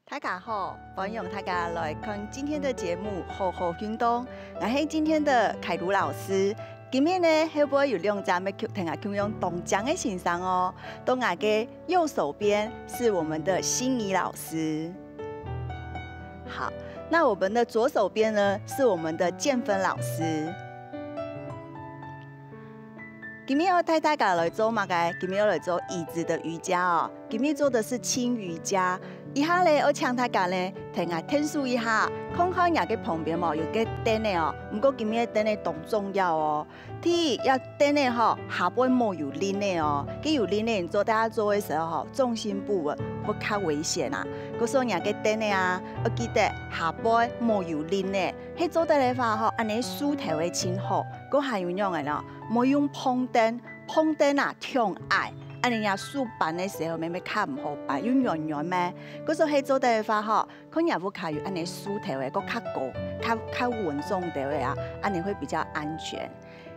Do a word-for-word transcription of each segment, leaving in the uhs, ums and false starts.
大家好，歡迎大家來看今天的節目《好好運動》。𠊎係今天的凱如老師。今日呢，後背有兩隻乜共，同𠊎共樣當靚个先生哦。到𠊎个右手邊是我們的心怡老師。好，那我們的左手邊呢，是我們的建芬老師。 今日愛帶大家來做麼个？今日愛來做椅子的瑜伽哦。今日做的是輕瑜伽。這下呢，愛請大家呢，同𠊎𢯭手一下，看看若个旁邊無，有個凳仔哦。毋過今日个凳仔當重要哦。第一，這凳仔吼，下背莫有輪仔哦。該有輪仔，你做，大家做个時候吼，重心不穩，會較危險啊。故所若个凳仔啊，愛記得下背莫有輪仔。 係做得个話吼，恁仔豎頭仔盡好。過還有仰仔呢，莫用膨凳，膨凳啊，忒矮，恁仔若手扳个時候，乜乜較毋好扳，又軟軟咩。故所係做得个話吼，看若屋下有恁仔豎頭仔，過較高，較，較穩重兜仔啊，恁仔會比較安全。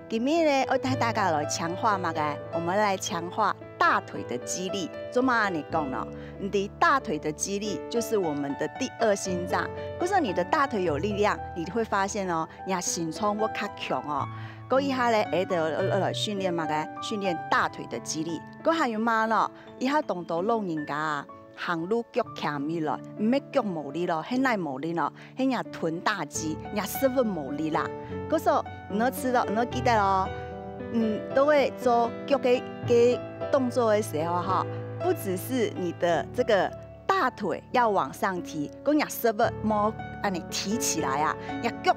今日呢，愛帶大家來強化麼个？我們來強化大腿的肌力。做麼恁仔講呢？你的大腿的肌力就是我們的第二心臟。故所你的大腿有力量，你會發現哦，你的心臟會較強哦。過這下呢，𠊎兜來，來訓練麼个？訓練大腿的肌力。過還有麼个呢？這下當多老人家啊， 行路腳弇起來，毋係腳無力咯，係哪無力咯，係若臀大肌，若屎朏無力啦。故所，你愛知道，你愛記得哦，嗯，都會做腳个，个動作个時候哈，不只是你的這個大腿要往上提，講若屎朏莫恁仔提起來啊，若腳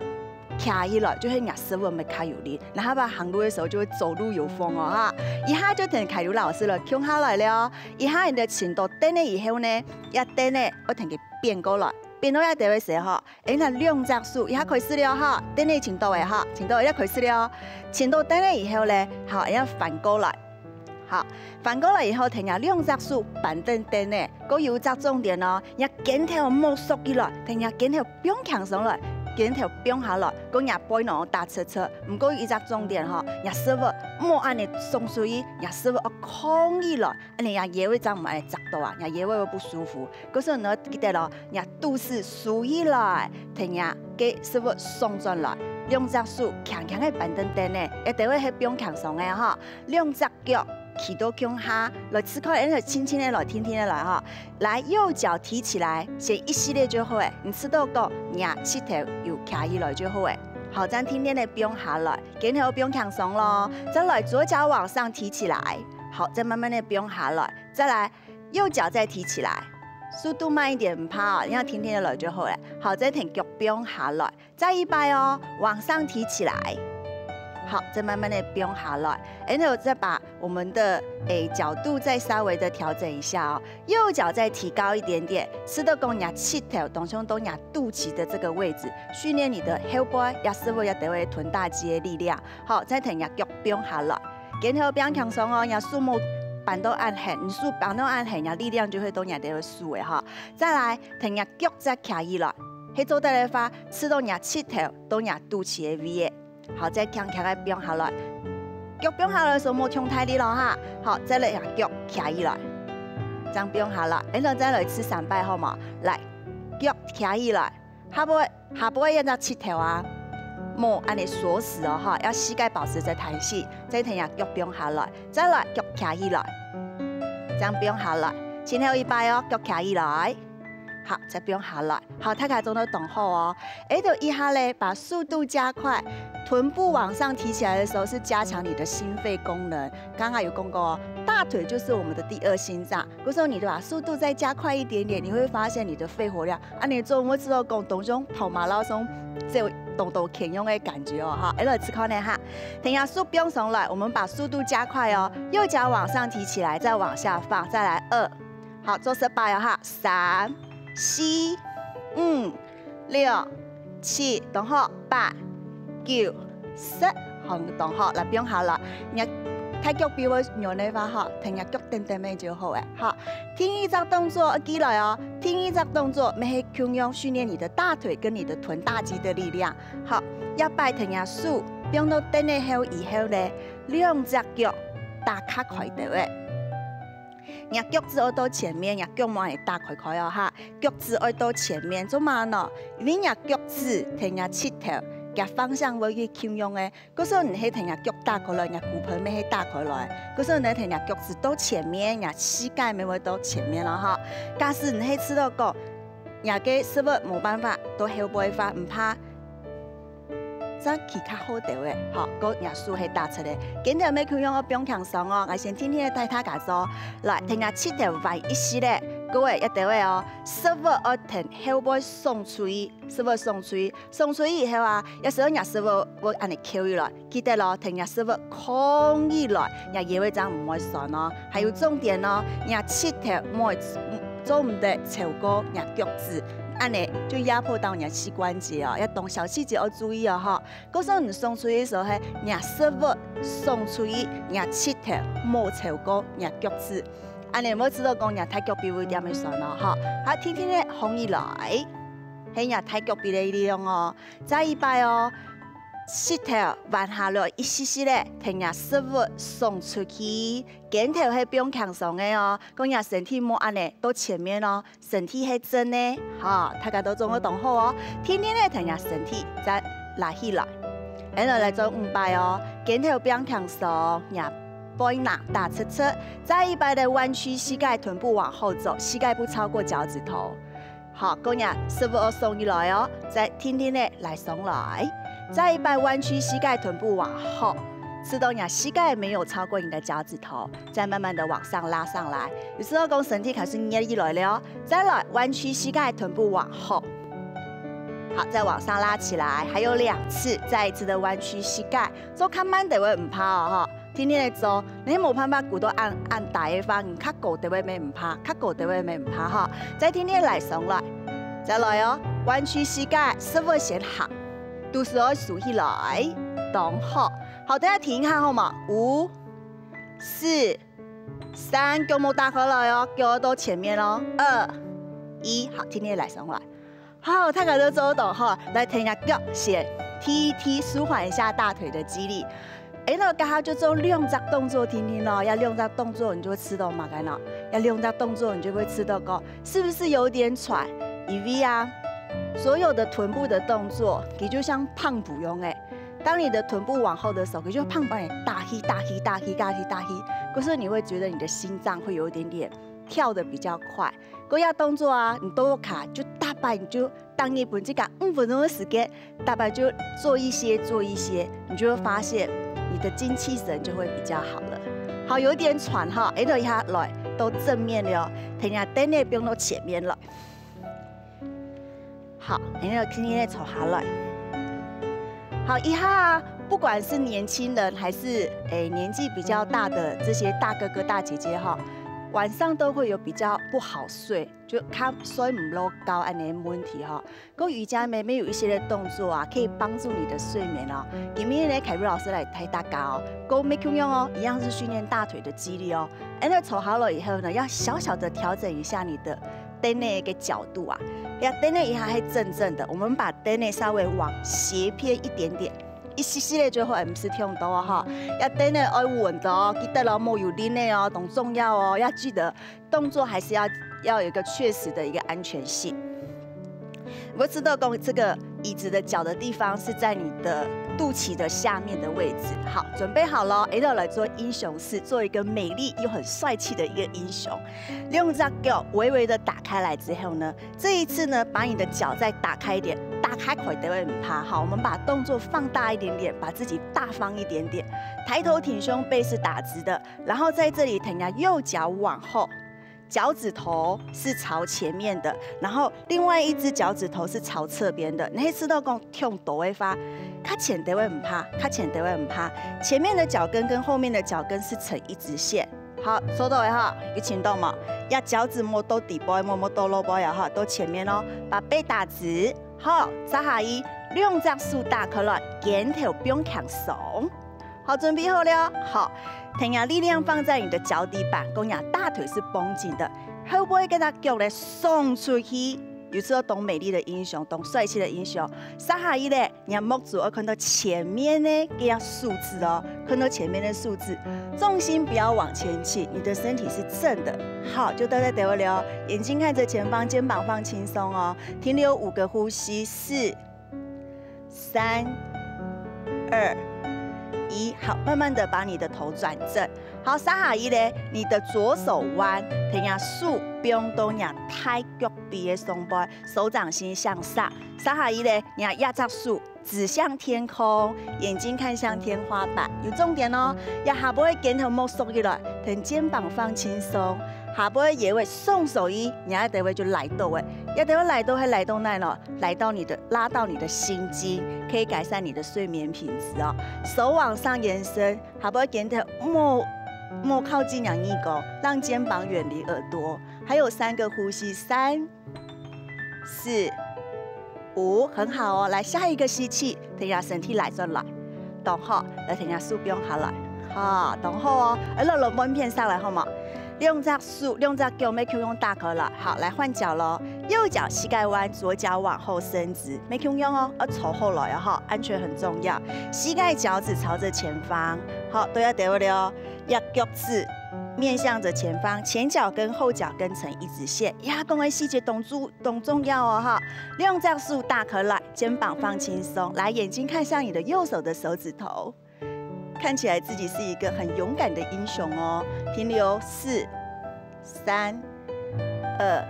弇起來，就係若屎朏會較有力。然後吧，行路的時候就會走路有風哦，哈。這下就同凱如老師來共下來了哦。這下你兜尋著凳仔以後呢，這凳仔愛同佢變過來，變到這兜个時候，欸，該兩隻手，這下開始了哈，凳仔尋著个哈，尋著，這下開始了哦。尋著凳仔以後呢，好，這下反過來。 好，反過來以後，同若兩隻手扳等凳仔，過有一隻重點哦，若肩頭莫縮起來，同若肩頭放輕鬆來，肩頭放下來，過若背囊打直直。毋過有一隻重點吼，若屎朏莫恁仔送出去，若屎朏愛囥起來，恁仔若腰仔正毋會恁仔矺著啊，若腰仔會不舒服。故所你愛記得咯，若肚屎收起來，同若个屎朏送轉來，兩隻手輕輕个扳等凳仔，一定愛係放輕鬆个吼。 兩隻腳企到共下，來試看，𠊎兜輕輕个來，定定个來吼。來，右腳提起來，先一息仔就好欸，你試著講若膝頭有徛起來就好欸。好，正定定个放下來，肩頭放輕鬆咯。再來，左腳往上提起來，好，再慢慢个放下來。再來，右腳再提起來，速度慢一點，毋怕哦，你愛定定个來就好欸。好，再同腳放下來。 再一擺哦，往上提起來。好，再慢慢的放下來，然後再把我們的，誒，角度再稍微的調整一下哦。右腳再提高一點點，試著講若膝頭當中到若肚臍的這個位置，訓練你的後背，也是會也得會臀大肌的力量。好，再同若腳放下來，然後放輕鬆哦，若手莫扳到恁絚，你手扳到恁絚，若力量就會到若兜手个哈。再來，同若腳再徛起來，係做得个話，試著若膝頭到若肚臍个位个。 好，再輕輕个放下來。腳放下來个時候，莫忒大力咯哈。好，再來，腳徛起來，正放下來，然後再來試三擺好無？來，腳徛起來，下背，下背个這隻膝頭啊，莫恁仔鎖死哦哈，要膝蓋保持著彈性，再同若腳放下來，再來，腳徛起來，正放下來，最後一擺哦，腳徛起來。 好，再放下來。好，大家做到當好哦。然後這下呢，把速度加快，臀部往上提起來的時候是加強你的心肺功能。剛剛有講過哦，大腿就是我們的第二心臟，故所你就把速度再加快一點點，你會發現你的肺活量，啊，你做，𠊎試著講當像跑馬拉松，這有當當輕鬆个感覺哦，哈。然後試看呢哈，等一下手放上來，我們把速度加快哦，右腳往上提起來，再往下放，再來二， 好，做十擺哦哈，三、四、五、六、七，當好，八、九、十，好，當好，來放下來。若大腳比較軟个話哈，同若腳蹬蹬仔就好欸。好，第二隻動作記來哦，第二隻動作乜係共樣訓練你的大腿跟你的臀大肌的力量。好，這擺同若手放到凳仔後以後呢，兩隻腳打較開兜仔。若腳趾愛到前面，若腳無恁打開開哦哈，腳趾愛到前面，做麼个呢？因為若腳趾同若膝頭，佢方向會去共樣个， 故所你係同若腳打開來，若骨盆乜係打開來。故所你同若腳趾到前面，若膝蓋乜會到前面囉哈。假使你係試著講，若个食物無辦法到後背个話，毋怕，正企較好兜仔，吼，過若手係打直个。今晡日乜共樣愛放輕鬆哦，𠊎先定定仔帶大家做，來，同若膝頭彎一息仔，各位一兜仔哦，食物愛同後背送出去，食物送出去， 送出去以後啊，這時候若食物會恁仔翹起來，記得囉，同若食物囥起來，若腰仔正毋會痠哦。還有重點哦，若膝頭莫做毋得超過若腳趾，恁仔就壓迫到若膝關節哦，這當小細節愛注意哦吼。故所你送出去个時候係若食物送出去，若膝頭莫超過若腳趾，恁仔會試著講若大腳髀會恬仔痠哦吼。好，定定仔䟘起來，係若大腳髀个力量哦。 再一擺哦，膝頭彎下來一息息仔，同若食物送出去，肩頭係放輕鬆个哦，過若身體莫恁仔到前面哦，身體係正个，吼，大家都做到當好哦。定定仔同若身體再拉起來，然後來做五擺哦，肩頭放輕鬆，若背囊打直直，再一擺个彎曲膝蓋，臀部往後走，膝蓋不超過腳趾頭。 好，過若食物愛送起來哦，再定定仔拉上來，再一擺彎曲膝蓋，臀部往後，直到若膝蓋沒有超過你的腳趾頭，再慢慢的往上拉上來。有時候講身體開始熱起來了哦，再來彎曲膝蓋，臀部往後，好，再往上拉起來，還有兩次，再一次的彎曲膝蓋，做較慢兜仔毋怕哦，吼。 定定仔做，你無辦法跍到恁，恁低个話，你較高兜仔乜毋怕，較高兜仔乜毋怕吼。再定定仔拉上來，再來哦，彎曲膝蓋，食物先行，肚屎愛收起來，當好。好，等下停一下好無？五、四、三，腳莫打開來哦，腳到前面哦。二、一，好，定定仔拉上來。 好，大家都做到吼，來，同若腳先踢一踢，舒緩一下大腿的肌力。哎，該下就做兩隻動作定定囉，這兩隻動作你就會試著麼个呢？這兩隻動作你就會試著講，是不是有點喘？因為啊，所有的臀部的動作，佢就像pump一樣欸。當你的臀部往後的時候，佢就pump幫你打氣、打氣、打氣、打氣、打氣，可是你會覺得你的心臟會有一點點跳得比較快。 過這動作啊，你都有卡，就逐擺你就逐日分自家五分鐘的時間，逐擺就做一些做一些，你就會發現你的精氣神就會比較好了。好，有一點喘哈，哎，等一下來，都正面了哦，等一下凳仔放到前面了。好，然後定定仔坐下來。好，一下啊，不管是年輕人還是，誒，年紀比較大的這些大哥哥大姐姐哈，晚上都會有比較不好睡， 就較睡毋落覺恁仔問題吼。該瑜伽乜有一些个動作啊，可以幫助你的睡眠哦。今日呢，凱瑞老師來帶大家哦，該乜共樣哦，一樣是訓練大腿的肌力哦。然後坐好了以後呢，要小小的調整一下你的凳仔个角度啊。這凳仔一下係正正的，我們把凳仔稍微往斜偏一點點，一息息仔就好，毋使忒多哦吼。這凳仔愛穩的哦，記得哦，莫有輾仔哦，當重要哦，要記得 動作還是要，要有一個確實的一個安全性。我知道講這個椅子的腳的地方是在你的肚臍的下面的位置。好，準備好了，然後來做英雄式，做一個美麗又很帥氣的一個英雄。兩隻腳微微的打開來之後呢，這一次呢，把你的腳再打開一點，打開開兜仔毋怕。好，我們把動作放大一點點，把自己大方一點點。抬頭挺胸，背是打直的，然後在這裡，等一下右腳往後， 腳趾頭是朝前面的，然後另外一隻腳趾頭是朝側邊的。你係試著講忒多个話，較前兜仔毋怕，較前兜仔毋怕。前面的腳跟跟後面的腳跟是成一直線。好，做到个哈，有聽到無？這腳趾莫到底背，莫，莫到落背啊哈，到前面哦，把背打直。好，再下一，兩隻手打開來，肩頭放輕鬆。 好，準備好了。好，等一下力量放在你的腳底板，該若大腿是繃緊的，後背該隻腳呢送出去，有一个當美麗的印象，當帥氣的印象。續下去咧，若目珠愛看到前面个該个數字哦，看到前面的數字，重心不要往前傾，你的身體是正的。好，就到這位了哦，眼睛看著前方，肩膀放輕鬆哦，停留五個呼吸，四、三、二、一，好，慢慢的把你的頭轉正。好，續下去咧，你的左手彎，同若手放到若大腳髀个上背，手掌心向上。續下去咧，若這隻手指向天空，眼睛看向天花板，有重點哦。這下背个肩頭莫縮起來，同肩膀放輕鬆。下背个腰仔鬆手去，若這位就來到个，這位來到係來到哪呢？ 來到你的，拉到你的心經，可以改善你的睡眠品質哦。手往上延伸，下背个肩頭莫，莫靠近若耳公，讓肩膀遠離耳朵。還有三個呼吸，三、四、五，很好哦。來，下一個吸氣，同若身體拉轉來，當好，來同若手放下來，好，當好哦。來，落落半片上來，好無？ 兩隻手、兩隻腳愛共樣打開來。好，來換腳囉。右腳膝蓋彎，左腳往後伸直，愛共樣哦，愛坐好來哦，哈，安全很重要。膝蓋、腳趾朝著前方，好，對啊，對了哦。這腳趾面向著前方，前腳跟後腳跟成一直線。呀，講个細節當重，當重要哦，哈。兩隻手打開來，肩膀放輕鬆，來，眼睛看向你的右手的手指頭。 看起來自己是一個很勇敢的英雄哦。停留四、三、二、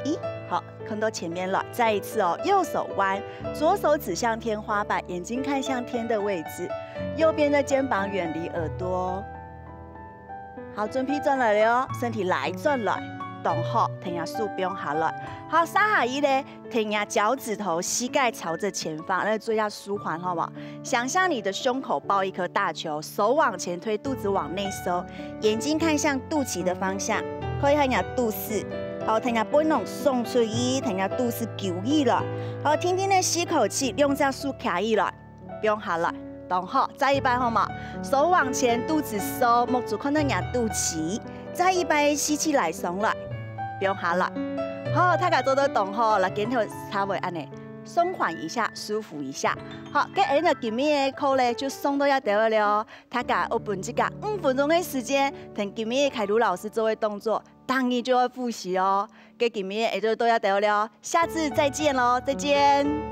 一，好，看到前面了。再一次哦，右手彎，左手指向天花板，眼睛看向天的位置，右邊的肩膀遠離耳朵。好，準備轉來了哦，身體拉轉來，當好，同若手放下來。好，續下去咧， 同若腳趾頭、膝蓋朝著前方，來做一下舒緩，好無？想像你的胸口抱一顆大球，手往前推，肚子往內收，眼睛看向肚臍的方向，看一下若肚屎，好，同若背囊送出去，同若肚屎勼起來，好，輕輕的吸口氣，兩隻手擎起來。 放下來，當好。再一擺好無？手往前，肚子收，目珠看著若肚臍。再一擺吸氣來，鬆來，放下來。好，大家做到當好，來，肩頭稍微恁仔鬆緩一下，舒服一下。好，該𠊎等今晡日个課咧就上到這兜仔了哦。大家愛分自家五分鐘个時間，同今晡日凱如老師做个動作， 逐日就愛複習哦。該今晡日也就到這兜了，下次再見囉，再見。